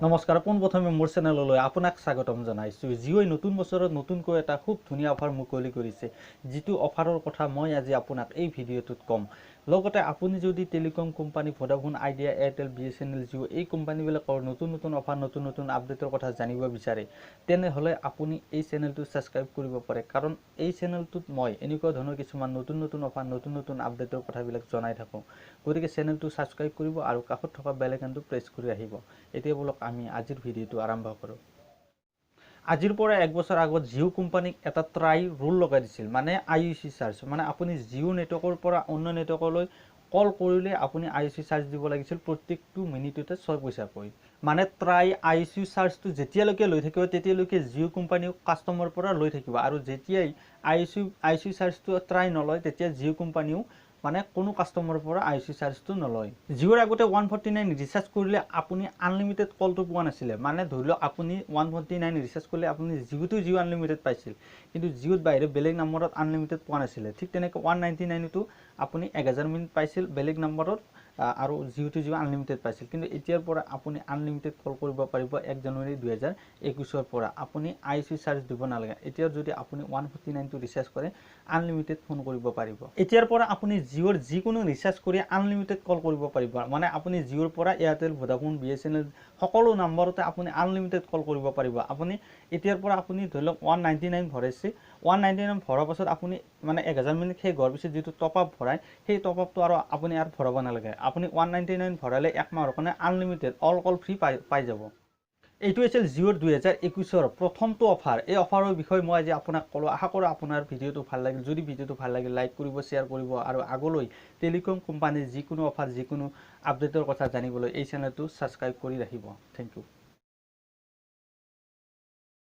নমস্কাৰ, পোনপ্ৰথমে মোৰ চেনেললৈ আপোনাক স্বাগতম জনাইছোঁ। জিঅ'ই নতুন বছৰত নতুনকৈ এটা খুব ধুনীয়া অফাৰ মুকলি কৰিছে, যিটো অফাৰৰ কথা মই আজি আপোনাক এই ভিডিঅ'টোত ক'ম। লগতে আপুনি যদি telecom company Vodafone, idea, Airtel, BSNL, Jio' এই কোম্পানীবিলাকৰ নতুন নতুন অফাৰ, নতুন নতুন আপডেটৰ কথা জানিব বিচাৰে, তেনেহ'লে আপুনি এই চেনেলটো ছাবস্ক্ৰাইব কৰিব পাৰে। কাৰণ এই চেনেলটোত মই এনেকুৱা ধৰণৰ কিছুমান নতুন নতুন অফাৰ, নতুন নতুন আপডেটৰ কথাবিলাক জনাই থাকোঁ। গতিকে চেনেলটো ছাবস্ক্ৰাইব কৰিব আৰু কাষত থকা বেল আইকনটো প্ৰেছ কৰি আহিব। এতিয়া ব'লক আমি আজিৰ ভিডিঅ'টো আৰম্ভ কৰোঁ। আজিৰ পৰা এক বছৰ আগত জিঅ' কোম্পানীক এটা ট্ৰাই ৰুল লগাই দিছিল, মানে আইইউচি চাৰ্জ। মানে আপুনি জিঅ' নেটৱৰ্কৰ পৰা অন্য নেটৱৰ্কলৈ কল কৰিলে আপুনি আইইউচি চাৰ্জ দিব লাগিছিল প্ৰত্যেকটো মিনিটতে 6 পইচাকৈ। মানে ট্ৰাই আইইউচি চাৰ্জটো যেতিয়ালৈকে লৈ থাকিব, তেতিয়ালৈকে জিঅ' কোম্পানীও কাষ্টমাৰৰ পৰা লৈ থাকিব, আৰু যেতিয়াই আইইউচি চাৰ্জটো ট্ৰাই নলয়, তেতিয়া জিঅ' কোম্পানীও মানে কোনো কাষ্টমাৰৰ পৰা আইইউচি চাৰ্জটো নলয়। জিঅ'ৰ আগতে 149 ৰিচাৰ্জ কৰিলে আপুনি আনলিমিটেড কলটো পোৱা নাছিলে। মানে ধৰি লওক আপুনি 149 ৰিচাৰ্জ কৰিলে আপুনি জিঅ'টো জিঅ' আনলিমিটেড পাইছিল, কিন্তু জিঅ'ত বাহিৰে বেলেগ নম্বৰত আনলিমিটেড পোৱা নাছিলে। ঠিক তেনেকৈ 199তো আপুনি 1000 মিনিট পাইছিল বেলেগ নম্বৰত আৰু জিঅ'টো জিঅ' আনলিমিটেড পাইছিল। কিন্তু এতিয়াৰ পৰা আপুনি আনলিমিটেড কল কৰিব পাৰিব। 1 জানুৱাৰী 2021ৰ পৰা আপুনি আইইউচি চাৰ্জ দিব নালাগে। এতিয়া যদি আপুনি 149টো ৰিচাৰ্জ কৰে, আনলিমিটেড ফোন কৰিব পাৰিব। এতিয়াৰ পৰা আপুনি জিঅ'ৰ যিকোনো ৰিচাৰ্জ কৰি আনলিমিটেড কল কৰিব পাৰিব। মানে আপুনি জিঅ'ৰ পৰা এয়াৰটেল, ভোডাফোন, বিএছএনএল সকলো নম্বৰতে আপুনি আনলিমিটেড কল কৰিব পাৰিব। আপুনি এতিয়াৰ পৰা আপুনি ধৰি লওক 199 ভৰাইছে, 199 ভৰাৰ পাছত আপুনি মানে 1000 মিনিট শেষ হোৱাৰ পিছত যিটো টপ আপ ভৰায়, সেই টপ আপটো আৰু আপুনি আৰু ভৰাব নালাগে। আপুনি 199 ভৰালে এক মাহৰ কাৰণে আনলিমিটেড অল কল ফ্ৰী পাই যাব। এইটো আছিল জিঅ'ৰ 2021ৰ প্ৰথমটো অফাৰ। এই অফাৰৰ বিষয়ে মই আজি আপোনাক ক'লোঁ। আশা কৰোঁ আপোনাৰ ভিডিঅ'টো ভাল লাগিল। যদি ভিডিঅ'টো ভাল লাগিল, লাইক কৰিব, শ্বেয়াৰ কৰিব আৰু আগলৈ টেলিকম কোম্পানীৰ যিকোনো অফাৰ, যিকোনো আপডেটৰ কথা জানিবলৈ এই চেনেলটো ছাবস্ক্ৰাইব কৰি ৰাখিব। Thank you.